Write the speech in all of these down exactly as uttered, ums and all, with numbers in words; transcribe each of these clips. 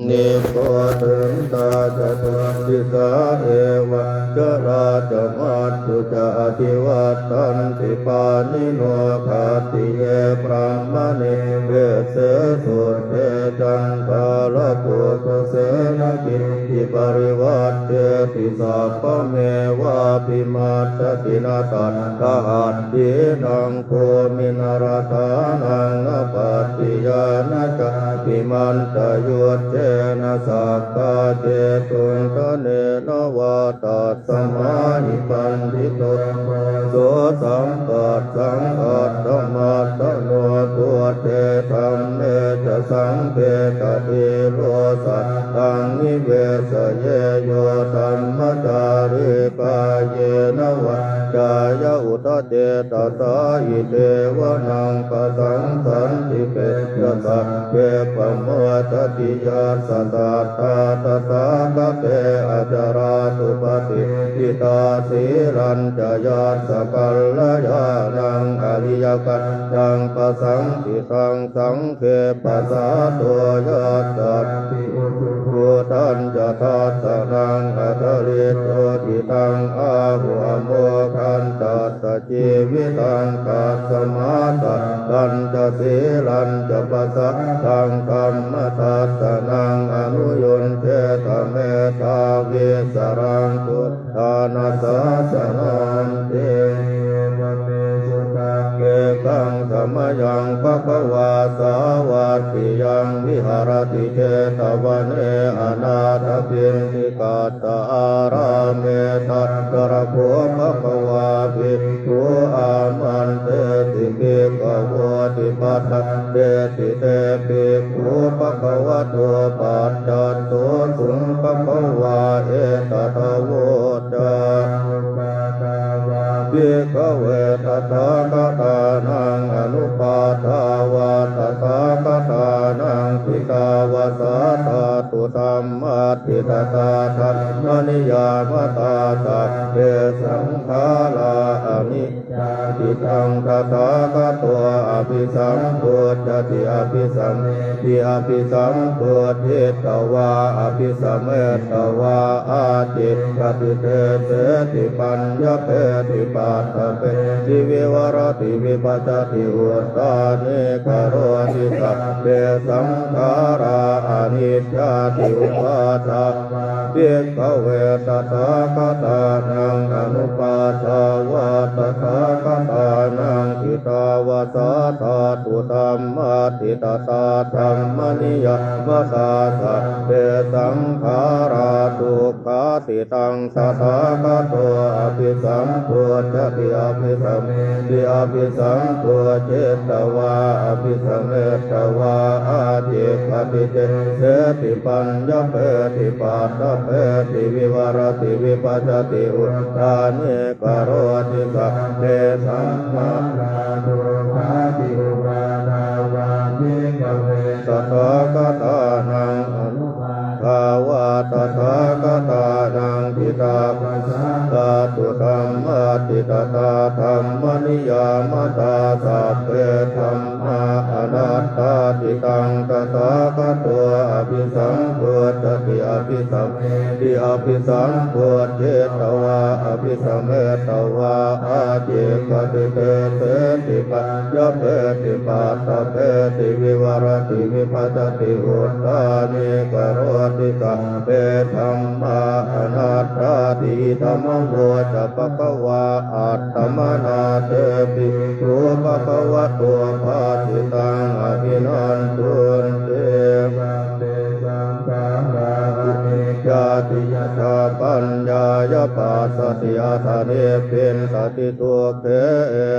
Nipātentā ca tuṅgidisā, evañjarā ca majjhu ca, ādhivattanti pāṇino khattiye brāhmaṇe vesse sudde caṇḍālapukkuse. Na kiñci parivajjeti sabbamevābhimajjati, na tattha hatthīnaṃ bhūmi na rathānaṃ appattiyā, na cāpi manthayuddhena sakkā jetuṃ dhanena vā. Tasmā hi paṇḍito moso sampassaṃ attamantano, buddhe dhamme ca saṅghe ca dhīro sataṃ nivesaye, yo dhammacārī kāyena vācāya uda cetasā, idheva naṃ pasaṃsanti pecca sagge pamodati. Yassa satthā tathāgate acalā supatiṭṭhitā, sīlañca yassa kalyāṇaṃ ariyakantaṃ pasaṃsitaṃ, saṅghe pasādo yassatthi ujubhūtañca dassanaṃ, accarijjotitaṃ āhu amoghanta jīvitaṃ. Tasmā saddhañca sīlañca pasādaṃ dhammadassanaṃ, anuyuñjetha medhāvī saraṃ buddhāna sāsananti. Evaṃ me sutaṃ. Ekaṃ samayaṃ bhagavā sāvatthiyaṃ viharati jetavane anāthapiṇḍika ārāme. Tatra kho bhagavā bhikkhū āmantesi bhikkhavoti. Bhadanteti te bhikkhū bhagavato paccassosuṃ. Bhagavā etadavoca. Bhikkhave tathāgatānaṃ anuppādā vā tathāgatānaṃ ṭhitāva sā dhātu dhammaṭṭhitatā dhammaniyāmatā sabbe saṅkhārā aniccāti. Taṃ tathāgato abhisambujjhati abhisameti. Abhisambujjhitvā abhisametvā ācikkhati deseti paññapeti paṭṭhapeti vivarati vibhajati uttānīkaroti sabbe saṅkhārā aniccāti. Uppādā vā bhikkhave tathāgatānaṃ anuppādā vā tathāgatānaṃ ṭhitāva sā dhātu dhammaṭṭhitatā dhammaniyāmatā sabbe saṅkhārā dukkhāti. Taṃ tathāgato abhisambujjhati abhisameti. Abhisambujjhitvā abhisametvā ācikkhati deseti paññapeti paṭṭhapeti vivarati vibhajati uttānīkaroti sabbe saṅkhārā dukkhāti. Uppādā vā bhikkhave tathāgatānaṃ anuppādā vā tathāgatānaṃ ṭhitāva sā dhātu dhammaṭṭhitatā dhammaniyāmatā sabbe dhammā anattāti. Taṃ tathāgato abhisambujjhati abhisameti. Abhisambujjhitvā abhisametvā ācikkhati deseti paññapeti paṭṭhapeti vivarati vibhajati uttānīkaroti sabbe dhammā anattāti. Idamavoca bhagavā. Attamanā te bhikkhū bhagavato bhāsitaṃ abhinandunti. Sabbe saṅkhārā aniccāti. Yadā paññāya passati atha nibbindati dukkhe,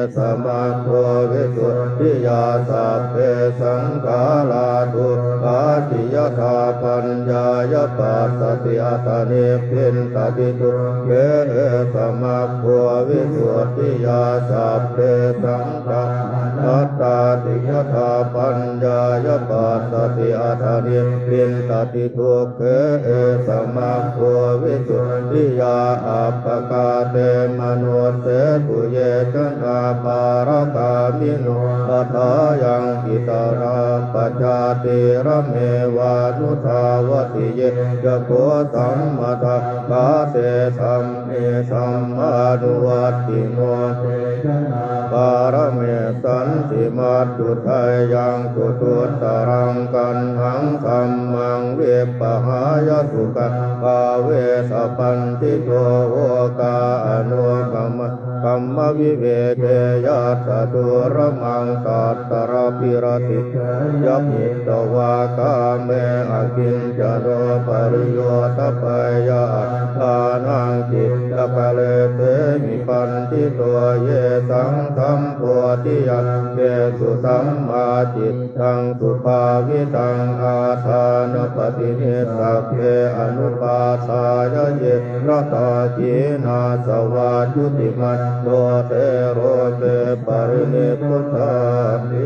esa maggo visuddhiyā. Sabbe saṅkhārā dukkhāti. Yadā paññāya passati atha nibbindati dukkhe, esa maggo visuddhiyā. Sabbe saṅkhārā anattāti. Yadā paññāya passati atha nibbindati dukkhe, esa maggo visuddhiyā. Appakā te manussātu ye janā pāragāmino athāyaṃ itarā pajātīra Ayameva nusāvati. Ye ca kho sammadakkhā, te dhamme dhammānuvattino, te janā pāramessanti. Maccudheyyaṃ suduttaraṃ, kaṇhaṃ dhammaṃ vippahāya, sukhaṃ kāvesa paṇḍito. Okā anukam kammaṃ viveke, yassa dūramaṃ tatrābhiratīteyya, phitvā kāme akiñcano, pariyodapeyya attānaṃ, cittaṃ karesehi paṇḍito. Yesaṃ sambodhiyā ketu, sammā cittaṃ subhāvitaṃ, ādānapaṭinissagge anupādāya, ye ratā khīṇāsavā jutimanto, te loke parinibbutanti.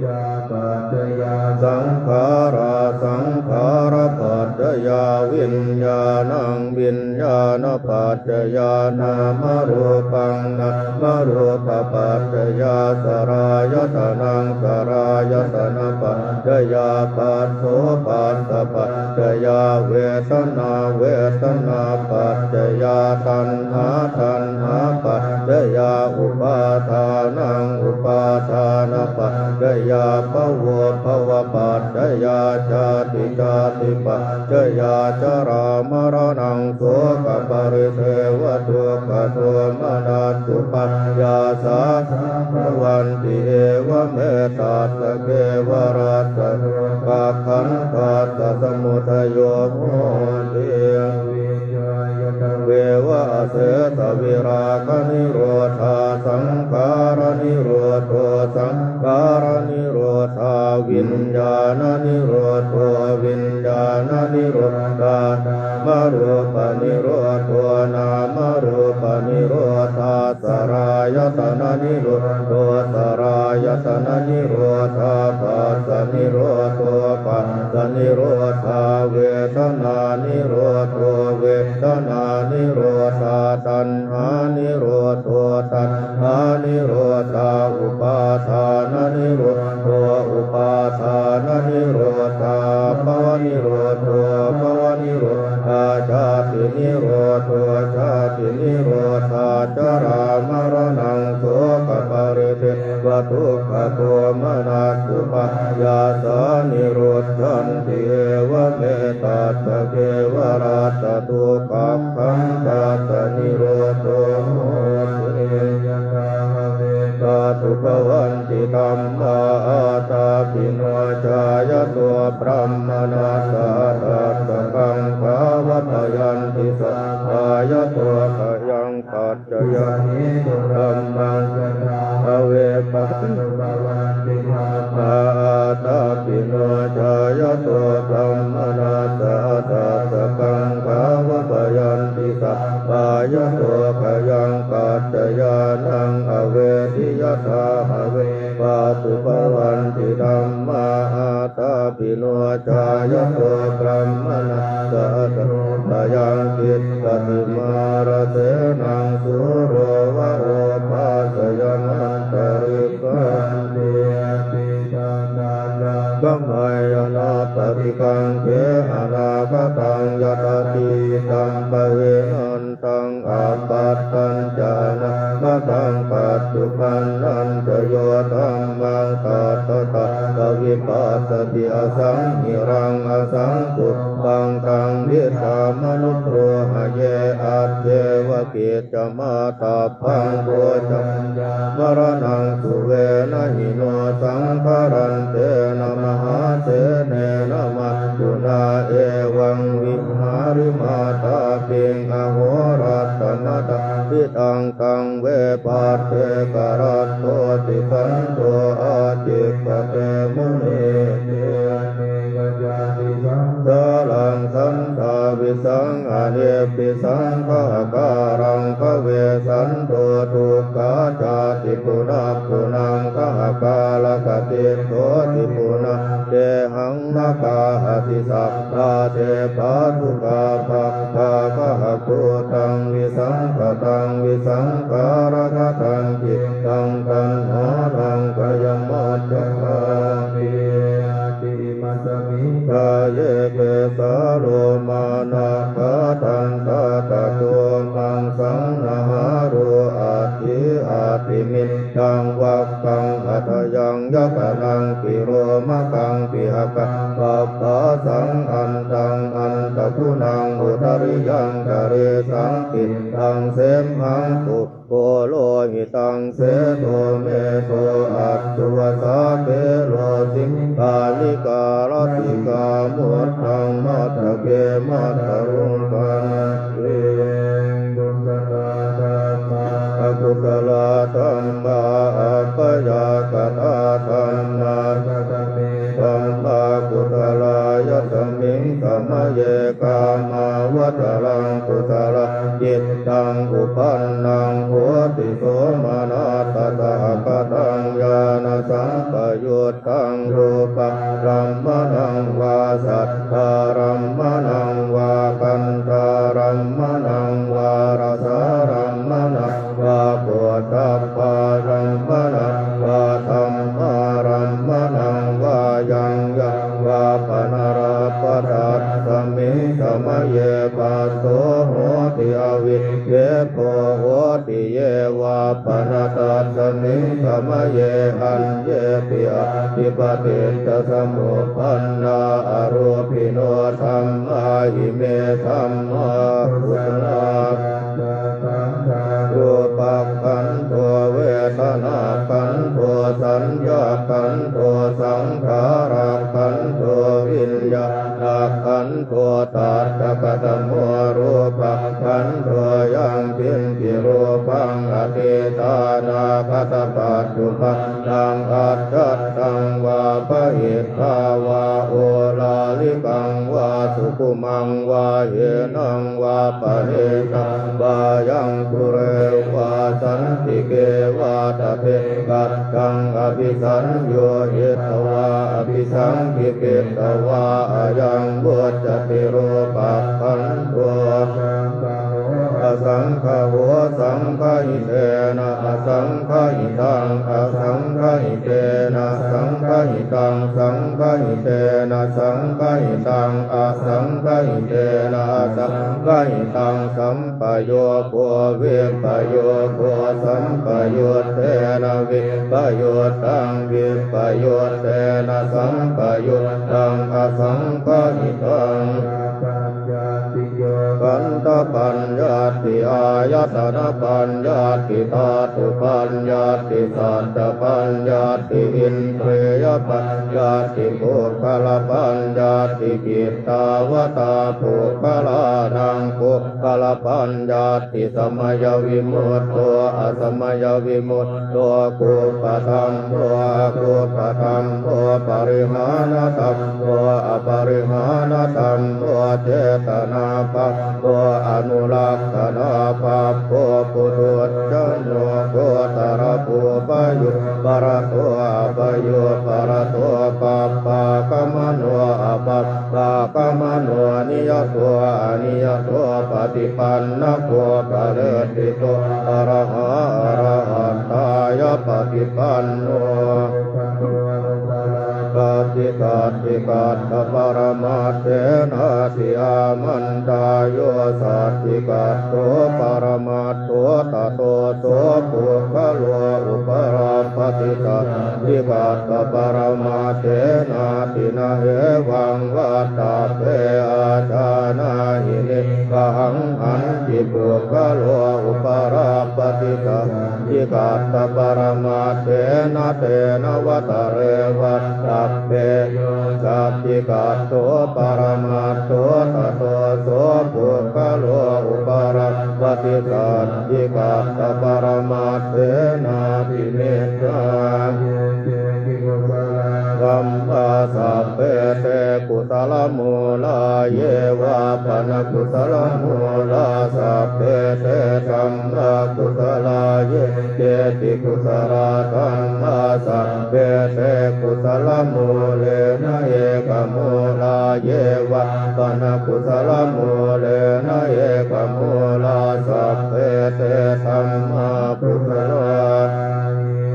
Avijjāpaccayā saṅkhārā, saṅkhārapaccayā viññāṇaṃ, viññāṇapaccayā nāmarūpaṃ, nāmarūpapaccayā saḷāyatanaṃ, saḷāyatanapacca yā phasso, phassapacayā vedanā, vedanāpaccayā taṇhā, taṇhāpaccayā upādānaṃ, upādānapaccayā bhavo, bhavapaccayā jāti, jātipaccayā jarāmaraṇaṃ sokaparidevadukkhadomanassupāyāsā bhavanti. Evametattha kevalassa dukkhakkhandhassa samudayo hoti. Avijjāya tveva asesavirāganirodhā saṅkhāranirodho, saṅkhāranirodhā viññāṇanirodho, viññāṇanirodhā nāmarūpanirodho, nāmarūpanirodhā saḷāyatananirodho, saḷāyatananirodhā phassanirodho, phassanirodhā vedanānirodho, vedanānirodhā taṇhānirodho, taṇhānirodhā upādānanirodho, upādānanirodhā bhavanirodho, bhavanirodhā jātinirodho, jātinirodhā jarāmaraṇaṃ sokaparidevadukkhadomanassupāyāsā nirujjhanti. Evametattha kevalassa dukkhakkhandhassa nirodho hoti. Yathā have dhātu bhavanti dhammā ātāpino cāyato brāhmaṇassa adajjagaṃ bhāvapayanti sabbā yato khayaṃ paccayahetu dhammaṃ yathā have pātu bhavanti dhammā ātāpino cāyato brāhmaṇassa adajjagaṃ bhāvapayanti sabbā yato khayaṃ paccayānaṃ aveti yathā have pātu bhavanti dhammā ātāpino cāyato brāhmaṇassa adajjagaṃ bhāvapayanti sabbā yato khayaṃ paccayānaṃ aveti yathā have pātu bhavanti dhammā ātāpino cāyato brāhmaṇassa adajjagaṃ bhāvapayanti sabbā yato khayaṃ paccayānaṃ sūro va obhāsayamantarikkhanti. Ati matā rakkhaṃ mayā na paṭikaṅkhe anāgataṃ yadatītaṃ pahīnantaṃ appattañca anāgataṃ paccuppannañca yo dhammaṃ tattha tattha vipassati asaṃhiraṃ asaṅkuppaṃ taṃ viddhā manubrūhaye. Ajjeva kiccamātap paṃ ko jaññā maraṇaṃ suve na hi no saṅgarantena mahāsenena maccunā evaṃ vihārimātāpiṃ ahorattamatanditaṃ taṃ ve bhaddekarattoti santo ācikkhate munīti. Sāraṃ saṇḍāvisuṃ anibbisaṃ pahārāṃ kavesanto dukkhā jāti punappunaṃ hahakāra kati ṭhoti punā dehaṃ na kāhati sabbā te pātugā bhaggā kahagūtaṃ visaṅkhataṃ visaṅkhārakataṃ cittaṃ taṇhānaṃ khayamajjhagāti. saṃ antaṃ antaguṇaṃ udariyaṃ karīsaṃ pittaṃ semhaṃ pubbo lohitaṃ sedo medo assu vasā khelo siṅghāṇikā lasikā muttaṃ matthake matthaluṅganti. Kusalā dhammā, akusalā dhammā, abyākatā dhammā, katame dhammā kusalā? Yasmiṃ samaye kāmāvacaraṃ kusalaṃ cittaṃ uppannaṃ hoti somanassasahagataṃ ñāṇasampayuttaṃ rūpārammaṇaṃ vā saddārammaṇaṃ vā gandhārammaṇaṃ vā rasārammaṇaṃ vā phoṭṭhabbārammaṇaṃ vā dhammārammaṇaṃ vā yaṃ yaṃ vā pana labhati tasmiṃ samaye phasso hoti avikkhepo hoti ye vā pana tasmiṃ samaye aññepi atthi paṭiccasamuppannā arūpino dhammā ime dhammā kusalā. Rūpakkhandho vedanākkhandho saññākkhandho saṅkhārakkhandho viññāṇakkhandho. Tattha katamo rūpakkhandho? Yaṅkiñci rūpaṃ atītānāgatapaccuppannaṃ ajjhattaṃ vā bahiddhā vā oḷārikaṃ vā sukhumaṃ vā hīnaṃ vā paṇītaṃ vā yaṃ dūre vā santike vā tadekajjhaṃ abhisaññūhitvā abhisaṅkhipitvā ayaṃ vuccati rūpakkhandho. Asaṅgaho saṅgahitena asaṅgahitaṃ asaṅgahitena saṅgahitaṃ saṅgahitena saṅgahitaṃ asaṅgahitena asaṅgahitaṃ sampayogo vippayogo sampayuttena vippayuttaṃ vippayuttena sampayuttaṃ asaṅgahitaṃ. Khandhapaññatti āyatanapaññatti dhātupaññatti saccapaññatti indriyapaññatti puggalapaññatti. Kittāvatā puggalānaṃ puggalapaññatti? Samayavimutto asamayavimutto kuppadhammo akuppadhammo parihānadhammo aparihānadhammo cetanābhabbo anurakkhanābhabbo puthujjano gotrabhūpayupparato apayupparato bhabbāgamano abhabbāgamano niyato aniyato paṭipannako phaleṭṭhito arahā arahattāya paṭipanno. Pati saccikaṭṭhaparamaṭṭhenāti? Āmantā. Yo saccikaṭṭho paramaṭṭho tato so puggalo upalabbhati saccikaṭṭhaparamaṭṭhenāti? Na hevaṃ vattabbe. Ājānāhi niggahaṃ hañci puggalo upalabbhati saccikaṭṭhaparamaṭṭhena tena vata re vattabbe. Yo saccikaṭṭho paramaṭṭho tato so puggalo upalabbhati saccikaṭṭhaparamaṭṭhenāti micchā. Ye keci kusalā dhammā sabbe te kusalamūlā. Ye vā pana kusalamūlā sabbe te dhammā kusalā. Ye keci kusalā dhammā sabbe te kusalamūlena ekamūlā. Ye vā pana kusalamūlena ekamūlā sabbe te dhammā kusalā.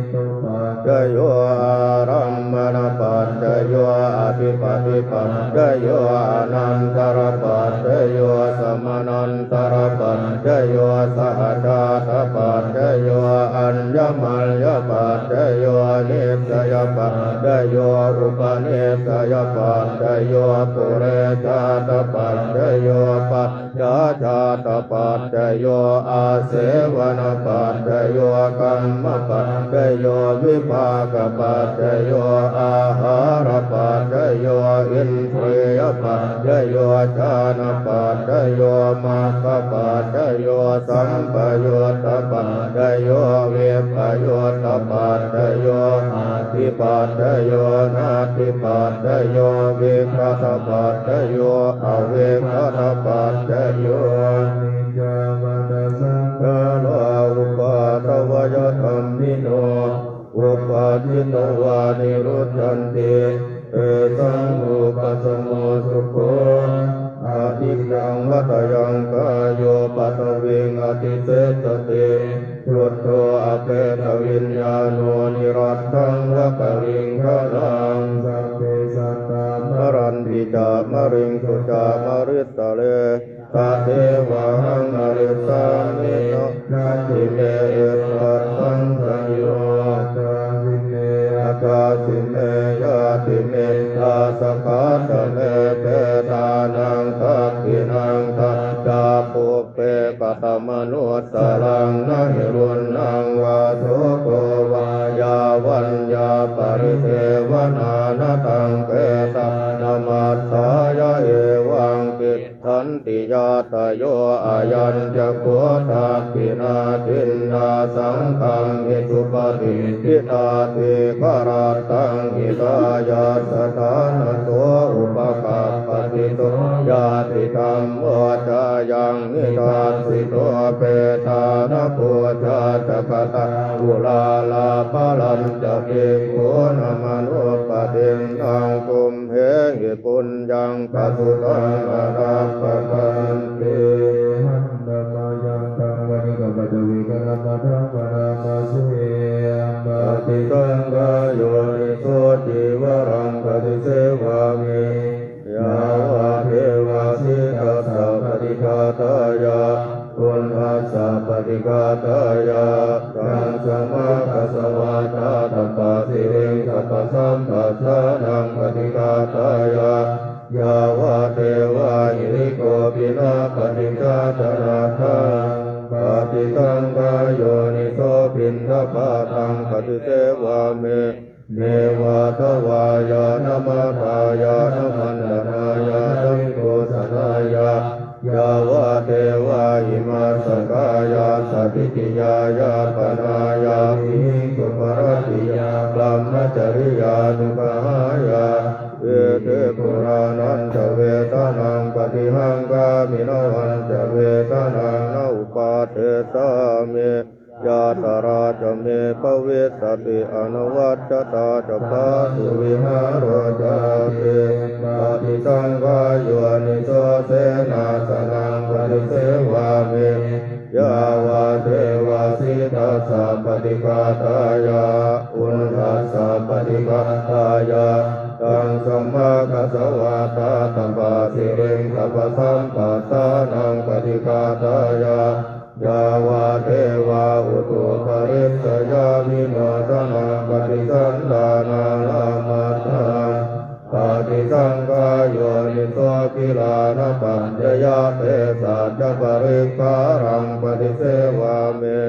Hetupaccayo ārammaṇapaccayo adhipatipaccayo anantarapaccayo samanantarapaccayo sahajātapaccayo aññamaññapaccayo nissayapaccayo upanissayapaccayo pure Ajjhātapaccayo, pacchājātapaccayo, āsevanapaccayo, kammapaccayo, vipākapaccayo, āhārapaccayo, indriyapaccayo, jhānapaccayo, maggapaccayo, sampayuttapaccayo, vippayuttapaccayo, atthipaccayo, natthipaccayo, vigatapaccayo, avigatapaccayo. Aniccā vata saṅkhārā, uppādavayadhammino, uppajjitvā nirujjhanti, tesaṃ vūpasamo sukho. Adinnaṃ vata yaṃ kāyo, paṭhaviṃ adhisessati, chuddho apetaviññāṇo, niratthaṃva kaliṅganaṃ. Sabbe sattā maranti ca, mariṃsu ca marissare, tathevāhaṃ marissāmi, natthi me ettha saṃsayo. Adāsi me, adāsi me ñātimittā, sakhā ca me petānaṃ dakkhiṇaṃ dajjā, pubbe katamanussaraṃ. Na hi ruṇṇaṃ vā soko vā, yā vaññā paridevanā, na taṃ petānamatthāya, evaṃ tiṭṭhanti ñātayo. Ayañca kho dakkhiṇā dinnā, saṅghamhi supatiṭṭhitā, dīgharattaṃ hitāyassa, ṭhānaso upakappati. So ñātidhammo ca ayaṃ nidassito, petāna pūjā ca katā uḷārā, balañca bhikkhūnamanuppadinnaṃ, tumhehi puññaṃ pasutaṃ anappakanti. Handa mayaṃ dhammanikapaccavekkhaṇapāṭhaṃ bhaṇāma se. Paṭisaṅkhā yoniso cīvaraṃ paṭisevāmi, yāvadeva sītassa paṭighātāya, uṇhassa paṭighātāya, ḍaṃsamakasavātātapasiriṃsapasamphassānaṃ paṭighātāya, yāvadeva hirikopinapaṭicchādanatthaṃ. Paṭisaṅkhā yoniso piṇḍapātaṃ paṭisevāmi, neva davāya na madāya na maṇḍanāya na vibhūsanāya, yāvadeva imassa kāyassa ṭhitiyā yāpanāya vihiṃsuparatiyā brahmacariyānuggahāya, itiputhūnañca vedanaṃ paṭihaṅkhāmi, navañca vedanaṃ na uppādessāmi, yātrā ca me bhavissati anavajjatā ca phāsuvihāro cāti. Paṭisaṅkhā yoniso senāsanaṃ paṭisevāmi, yāvadeva sītassa paṭighātāya, uṇhassa paṭighātāya, ḍaṃsamakasavātātapasiriṃsapasamphassānaṃ paṭighātāya, yāvadeva utuparissayavinodanaṃ paṭisallānārāmatthaṃ. Paṭisaṅkhā yoniso gilānapaccayabhesajjaparikkhāraṃ paṭisevāmi,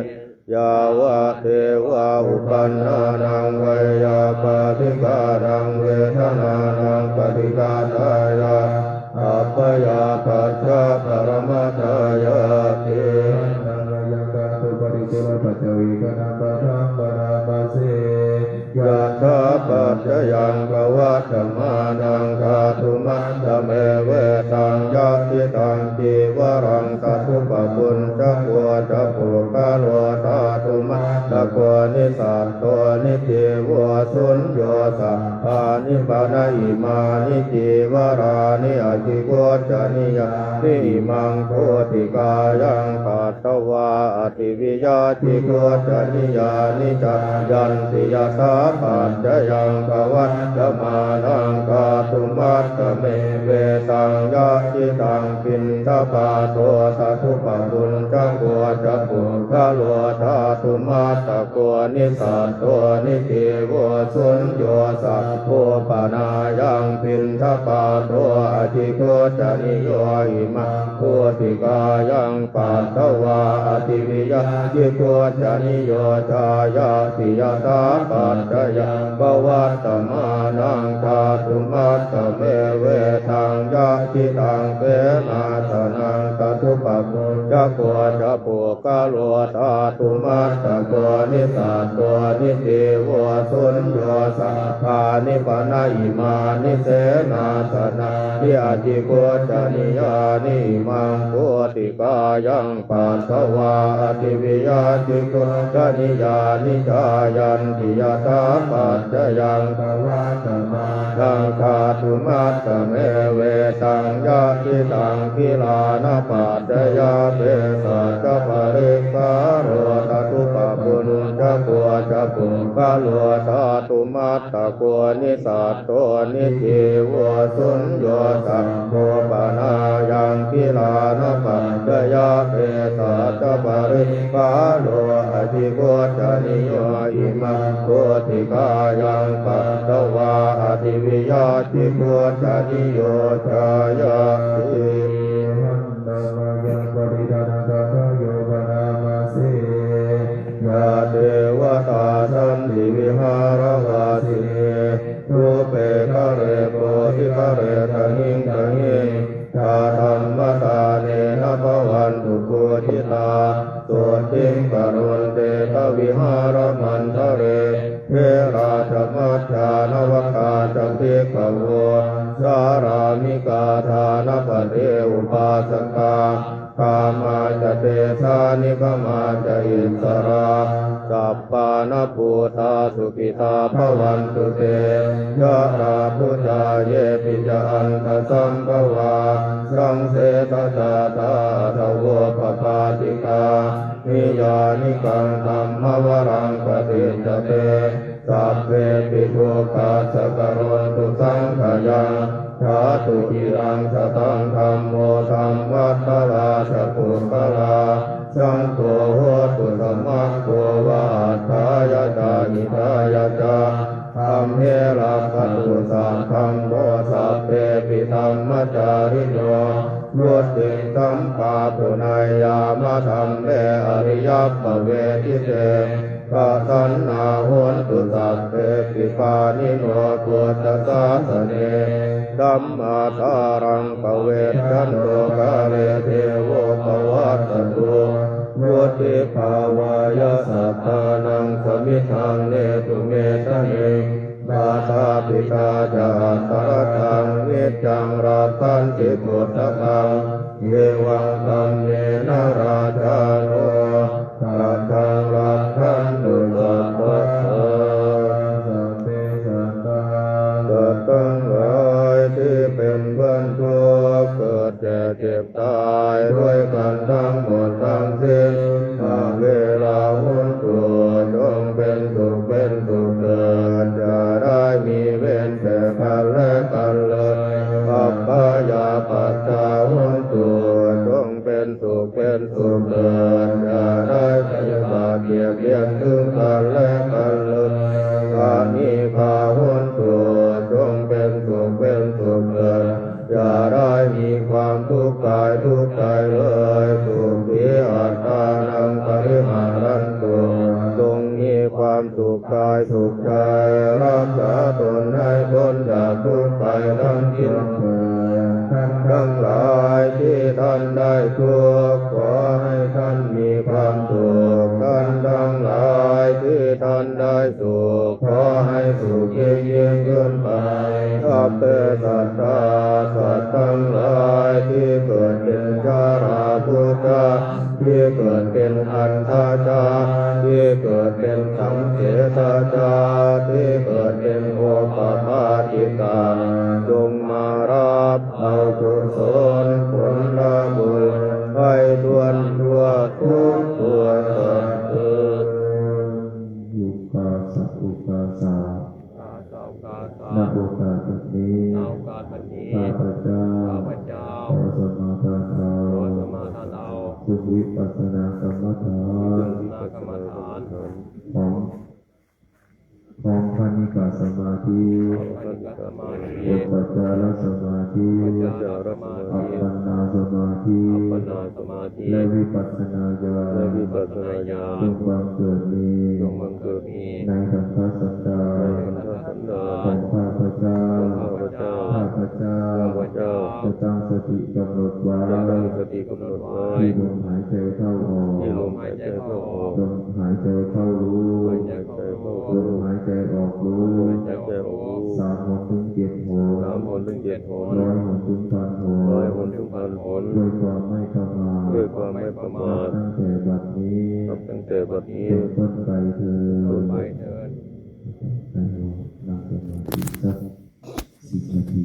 yāvadeva uppannānaṃ veyyābādhikānaṃ vedanānaṃ paṭighātāya, abyāpajjhaparamatāyāti. Handa mayaṃ dhātuparikkhārapaccavekkhanapaṭhaṃ bhaṇāma se. Yathāpaccayaṃ pavattamānaṃ dhātumattamevetaṃ, yadidaṃ cīvaraṃ tadupabhuñjapo ca puggalo dhātumattako, nissatto nijjīvo suñño sabbāni pana imāni cīvarāni ajigucchanīyāni, imaṃ koṭikāyaṃ katvā ativiya jigucchanīyāni jāyanti. Yathāpaccayaṃ pavattamānaṃ dhātumattamevetaṃ, yadidaṃ piṇḍapāto tadupabhuñjako ca puggalo dhātumat tako nisatto nijjīvo suñño. Sabbo panāyaṃ piṇḍapāto ajigucchanīyo, imaṃ ghosikāyaṃ patvā ativiya jigucchanīyo jāyāti yathāpaccayaṃ pavattamānaṃ dhātumattamevetaṃ. Yadidaṃ senāsanaṃ tadupabhuñjako ca puggalo dhātumattako nisatto nijjīvo suñño. Sabbāni pana imāni senāsanāni ajigucchanīyāni, imaṃ ghosikāyaṃ patvā ativiya jigucchanīyāni jāyanti yathāpaccayaṃ pavattamānaṃ dhātumattamevetaṃ. Yadidaṃ gilānapaccayabhesajjaparikkhāro tadupabhuñjako ca puggalo dhātumattako nisatto nijjīvo suñño. Sabbo panāyaṃ gilānapaccayabhesajjaparikkhāro ajigucchanīyo, imaṃ ghosikāyaṃ patvā ativiya jigucchanīyo jāyati. Handa mayaṃ paṭidānagāthāyo bhaṇāma se. Yā devatā santi vihāravāsinī, thūpe ghare bodhighare tahiṃ tahiṃ, tā dhammadānena bhavantu pūjitā, sotthiṃ karontedha vihāramaṇḍale. Therā ca majjhā navakā ca bhikkhavo, sārāmikā dānapatī upāsakā, gāmā ca desā nigamā ca issarā, sappāṇabhūtā sukhitā bhavantu te. Jalābujā yepi ca aṇḍasambhavā, saṃsedajātā athavopapātikā, niyyānikaṃ dhammavaraṃ paṭicca te, sabbepi dukkhassa karontu saṅkhayaṃ. Ṭhātu ciraṃ sataṃ dhammo, dhammaddharā ca puggalā, saṅgho hotu samaggova, atthāya ca hitāya ca. Amhe rakkhatu saddhammo, sabbepi dhammacārino, vuḍḍhiṃ sampāpuṇeyyāma, dhamme ariyappavedite. Pasannā hontu sabbepi, pāṇino buddhasāsane. Dhammadhāraṃ pavecchanto, kāle devo pavassatu, vuḍḍhibhāvāya sattānaṃ, samiddhaṃ netu medaniṃ. Mātā pitā ca atrajaṃ, niccaṃ rakkhanti puttakaṃ, evaṃ dhammena rājāno, pajaṃ rakkhantu sabbadā. Sabbe sattā,สัตว์ทั้งหลายที่เป็นเพื่อนทุกข์ เกิดแก่เจ็บตายด้วยกันทั้งหมดทั้งสิ้น averā hontu จงเป็นสุขเป็นสุขเถิด อย่าได้มีเวรแก่กันและกันเลย abyāpajjhā hontu จงเป็นสุขเป็นสุขเถิด อย่าได้พยาบาทเบียดเบียนซึ่งกันและกันเลย anīghā hontu จงเป็นสุขเป็นสุขเถิด อย่าได้มีความทุกข์กายทุกข์ใจเลย sukhī attānaṃ pariharantu จงมีความสุขกายสุขใจ รักษาตนให้พ้นจากทุกข์ภัยทั้งสิ้นเถิด ท่านทั้งหลายที่ท่านได้ทุกข์ ขอให้ท่านมีความสุข ท่านทั้งหลายที่ท่านได้สุข ขอให้สุขยิ่งยิ่งขึ้นไป sabbe sattā สัตว์ทั้งหลายที่เกิดเป็นชราพุชชา ที่เกิดเป็นอัณฑชา ที่เกิดเป็นสังเสทชา ที่เกิดเป็นโอปปาติกา จงมารับเอากุศลผลบุญ ซึ่งวิปัสสนากรรมฐาน ซึ่งวิปัสสนากรรมฐาน ของของคณิกาสมาธิ ของคณิกาสมาธิ อุปจารสมาธิ อุปจารสมาธิ อัปปนาสมาธิ อัปปนาสมาธิ และวิปัสสนาญาณ และวิปัสสนาญาณ จงบังเกิดมี จงบังเกิดมี ในขันธสันดาน ในขันธสันดาน ของข้าพเจ้า ของข้าพเจ้า ข้าพเจ้า ข้าพเจ้า จะตั้งสติกำหนดไว้ จะตั้งสติกำหนดไว้ ที่ลมหายใจเข้าออก ที่ลมหายใจเข้าออก ลมหายใจเข้ารู้ ลมหายใจเข้า ลมหายใจออกรู้ ลมหายใจออกรู้ สามหนถึงเจ็ดหน สามหนถึงเจ็ดหน ร้อยหนถึงพันหน ร้อยหนถึงพันหน ด้วยความไม่ประมาท ด้วยความไม่ประมาท นับตั้งแต่บัดนี้ นับตั้งแต่บัดนี้ เป็นต้นไปเถิ ต้น ด ไปเถิด ให้เรานั่งสมาธิสักสิบนาที